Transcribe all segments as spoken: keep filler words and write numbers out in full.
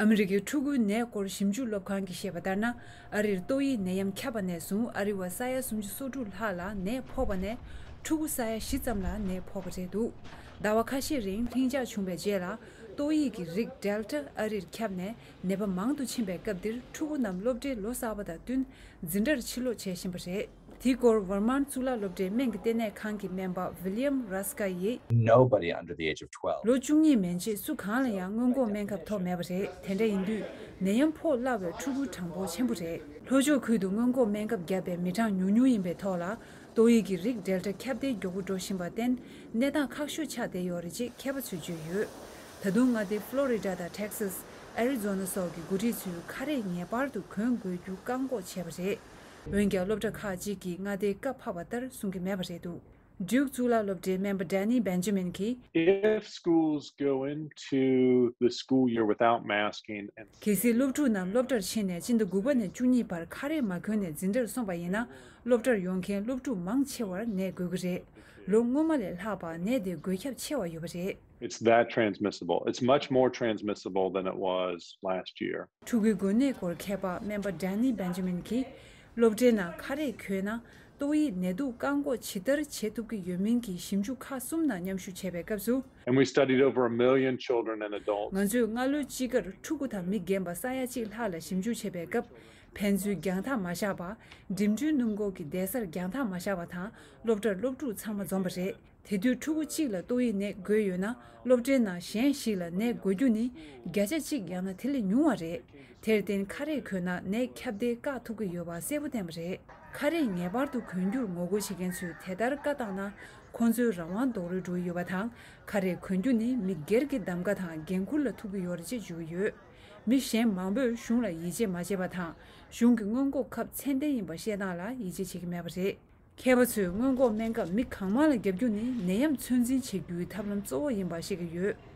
ཨ་མི་རི་ཀའི་ཕྲུ་གུའི་ནད་སྐོར་ཞིབ་འཇུག་སློབ་ཁང་གིས་བཤད་པ་ལྟར་ན། ཨ་རིར་ཏོག་དབྱིབས་ནད་ཡམས་ཁྱབ་པ་ནས་བཟུང་ཨ་རི་བ་ས་ཡ་སུམ་ཅུ་སོ་དྲུག་ལྷག་ལ་ནད་ཕོག་པ་ནས་ཕྲུ་གུ་ས་ཡ་བཞི་ཙམ་ལ་ནད་ཕོག་པ་རེད་འདུག་ཟླ་བ་ཁ་ཤས་རིང་ལྷིང་འཇགས་བྱུང་བའི་རྗེས་ལ། ཏོག་དབྱིབས་ཀྱི་རིགས་ཌེལ་ཊ་ཨ་རིར་ཁྱབ་ནས་ནད་པ་མང་དུ་ཕྱིན་པའི་སྐབས་འདིར་ཕྲུ་གུ་རྣམས་སློབ་གྲྭའི་ལོ་གསར་པ་དང་བསྟུན་འཛིན་གྲྭར་ཕྱིར་ལོག་བྱེད་བཞིན་པ་རེད། དེའི་སྐོར་ཝར་མཱན་གཙུག་ལག་སློབ་གྲྭའི་སྨན་གྱི་ལྟེ་གནས་ཁང་གི་སྨན་པ་ཝི་ལི་ཡམ་ར་སི་ཀ་ཡིས། Nobody under the age of twelve. ལོ་བཅུ་གཉིས་མན་ཆད་སུ་གང་ལ་ཡང་སྔོན་འགོག་སྨན་ཁབ་ཐོབ་མེད་པ་རེད། དེ་འདྲ་ཡིན་དུས་ནད་ཡམས་ཕོག་སླ་བའི་ཕྲུ་གུ་གྲངས་འབོར་ཆེན་པོ་རེད། ལྷོ་ཕྱོགས་ཁུལ་དུ་སྔོན་འགོག་སྨན་ཁབ་བརྒྱབ་པའི་མི་གྲངས་ཉུང་ཉུང་ཡིན་པའི་ཐོག་ལ། ཏོག་དབྱིབས་ཀྱི་རིགས་ཌེལ་ཊ་ཁྱབ་གདལ་མགྱོགས་པོ་འགྲོ་བཞིན་པར་བརྟེན། གནས་སྟངས་ཁག་ཤོས་ཆགས་བསྡད་ཡོད་རེད་ཅེས་མཁས་པ་ཚོས་བརྗོད་ཡོད། ད་དུང་མངའ་སྡེ་ཕློ་རི་ཌ་དང་ཊེག་སཱས། ཨེ་རི་ཛོ་ན་སོགས་ཀྱི་འགོ་ཁྲིད་ཚོས་ཁ་རས་ངེས་པར་དུ་གོན་དགོས་རྒྱུ་བཀག་འགོག་བྱས་པ་རེད། འོན་ཀྱང་སློབ་གྲྭ་ཁག་ཅིག་གིས་མངའ་སྡེའི་སྐབས་འཕར་བ་ལྟར་གསུང་གི་མེད་པ་རེད་འདུག་ཌིའུག་གཙུག་ལག་སློབ་གྲྭའི་སྨན་པ་ཌེ་ནི་བེན་ཇ་མིན་གྱིས། If schools go into the school year without masking and གལ་སྲིད་སློབ་ཕྲུག་རྣམས་སློབ་གྲྭར་ཕྱིན་ནས་སྤྱི་ཟླ་དགུ་པ་ནས་བཅུ་གཉིས་བར་ཁ་རས་མ་གོན་ནས་འཛིན་གྲྭར་སོང་པ་ཡིན་ན། སློབ་གྲྭར་ཡོང་མཁན་སློབ་ཕྲུག་མང་ཆེ་བར་ནད་འགོས་ཀྱི་རེད། ལོ་སྔོན་མ་ལས་ལྷག་པར་ནད་དེ་འགོས་ཁྱབ་ཆེ་བ་ཡོད་པ་རེད། It's that transmissible. It's much more transmissible than it was last year. ཕྲུ་གུའི་འགོས་ནད་སྐོར་མཁས་པ་སྨན་པ་ཌེ་ནི་བེན་ཇ་མིན་གྱིས། སློབ་གྲྭའི་ནང་ཁ་རས་གྱོན་ན་ཏོག་དབྱིབས་ནད་དུག་བཀག་འགོག་ཇི་ལྟར་བྱེད་ཐུབ་ཀྱི་ཡོད་མིན་གྱི་ཞིབ་འཇུག་ཁག་གསུམ་ནང་མཉམ་ཞུགས་བྱས་པའི་སྐབས་སུ། And we studied over a million children and adults. ང་ཚོས་སྔ་ལོའི་དཔྱིད་ཀར་ཕྲུ་གུ་དང་མི་རྒན་པ་ས་ཡ་གཅིག་ལྷག་ལ་ཞིབ་འཇུག་བྱས་པའི་སྐབས། ཕན་ཚུན་རྒྱང་ཐག་མ་བཞག་པ། འགྲིམ་འགྲུལ་སྣུམ་འཁོར་གྱི་བསྡད་སར་རྒྱང་ཐག་མ་བཞག་པ་དང་སློབ་གྲྭར་སློབ་ཕྲུག་ཚང་མ་འཛོམས་པ་རེད། དེ་དུས་ཕྲུ་གུ་གཅིག་ལ་ཏོག་དབྱིབས་ནད་འགོས་ཡོད་ན་སློབ་གྲྭའི་ནང་གཞན་ཞིག་ལ་ནད་འགོ་རྒྱུ་ནི་བརྒྱ་ཆ་གཅིག་ཡང་ན་དེ་ལས་ཉུང་བ་རེད། དེར་བརྟེན་ཁ་རས་གོན་ན་ནད་ཁྱབ་གདལ་བཀག་ཐུབ་ཀྱི་ཡོད་པ་གསལ་པོ་བསྟན་པ་རེད། ཁ་རས་ངེས་པར་དུ་གོན་རྒྱུར་ངོ་རྒོལ་བྱེད་མཁན་ཚོས་དེ་ལྟར་བཀའ་བཏང་ན་ཁོང་ཚོའི་རང་དབང་རྡོག་རོལ་འགྲོ་གི་ཡོད་པ་དང་། ཁ་རས་གོན་རྒྱུ་ནི་མི་སྒེར་གྱི་གདམ་ག་དང་འགན་འཁུར་ལ་ཐུག་གི་ཡོད་རེད་ཅེས་བརྗོད་ཀྱི་ཡོད། མི་གཞན་མང་པོས་གཞུང་ལ་ཡིད་ཆེས་མ་བྱས་པ་དང་། གཞུང་གི་སྔོན་འགོག་ཁབ་ཚད་ལྡན་ཡིན་པ་བཤད་སྟངས་ལ་ཡིད་ཆེས་བྱེད་ཀྱི་མེད་པ་རེད། མཁས་པ་ཚོས་སྔོན་འགོག་སྨན་ཁབ་མི་གང་མང་ལ་བརྒྱབ་རྒྱུ་ནི་ནད་ཡམས་ཚོད་འཛིན་བྱེད་རྒྱུའི་ཐབས་ལམ་གཙོ་བོ་ཡིན་པ་བཤད་ཀྱི་ཡོད།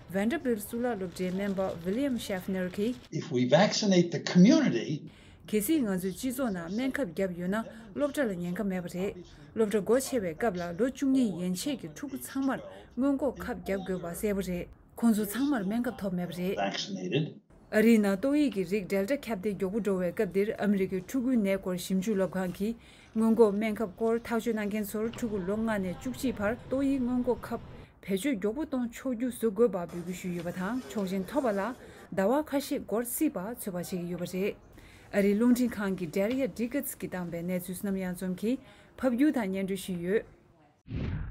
Vanderbilt་གཙུག་ལག་སློབ་གྲྭའི་སྨན་པ་William Schaffner་གྱིས། If we vaccinate the community, གལ་སྲིད་ང་ཚོས་སྤྱི་ཚོགས་ནང་སྨན་ཁབ་བརྒྱབ་ཡོད་ན་སློབ་གྲྭ་ལ་ཉེན་ཁ་མེད་པ་རེད། སློབ་གྲྭ་སྒོ་ཕྱེ་བའི་སྐབས་ལ་ལོ་བཅུ་གཉིས་ཡན་ཆད་ཀྱི་ཕྲུ་གུ་ཚང་མར་སྔོན་འགོག་ཁབ་བརྒྱབ་དགོས་པ་གསལ་པོ་རེད། ཁོང་ཚོ་ཚང་མར་སྨན་ཁབ་ཐོབ་མེད་པ་རེད། Vaccinated. ཨ་རིའི་ནང་ཏོག་དབྱིབས་ཀྱི་རིགས་ཌེལ་ཊ་ཁྱབ་གདལ་མགྱོགས་པོ་འགྲོ་བའི་སྐབས་འདིར་ཨ་མི་རི་ཀའི་ཕྲུ་གུའི་ནད་སྐོར་ཞིབ་འཇུག་སློབ་ཁང་གིས། སྔོན་འགོག་སྨན་ཁབ་སྐོར་ཐག་གཅོད་གནང་མཁན་ཚོར་ཕྲུ་གུ་ལོ་ལྔ་ནས་བཅུ་གཅིག་བར་ཏོག་དབྱིབས་སྔོན་འགོག་ཁབ་བེད་སྤྱོད་མགྱོགས་པོ་གཏོང་ཆོག་རྒྱུ་བཟོ་དགོས་པ་འབོད་སྐུལ་ཞུས་ཡོད་པ་དང་། ཆོག་མཆན་ཐོབ་པ་ལ་ཟླ་བ་ཁ་ཤས་འགོར་སྲིད་པ་ཚོད་དཔག་བྱེད་ཀྱི་ཡོད་པ་རེད། ཨ་རིའི་རླུང་འཕྲིན་ཁང་གི་Daria Dickens་གིས་བཏང་པའི་གནས་ཚུལ་བསོད་ནམས་གཡང་འཛོམས་ཀྱིས་ཕབ་སྒྱུར་དང་སྙན་སྒྲོན་ཞུས་ཡོད།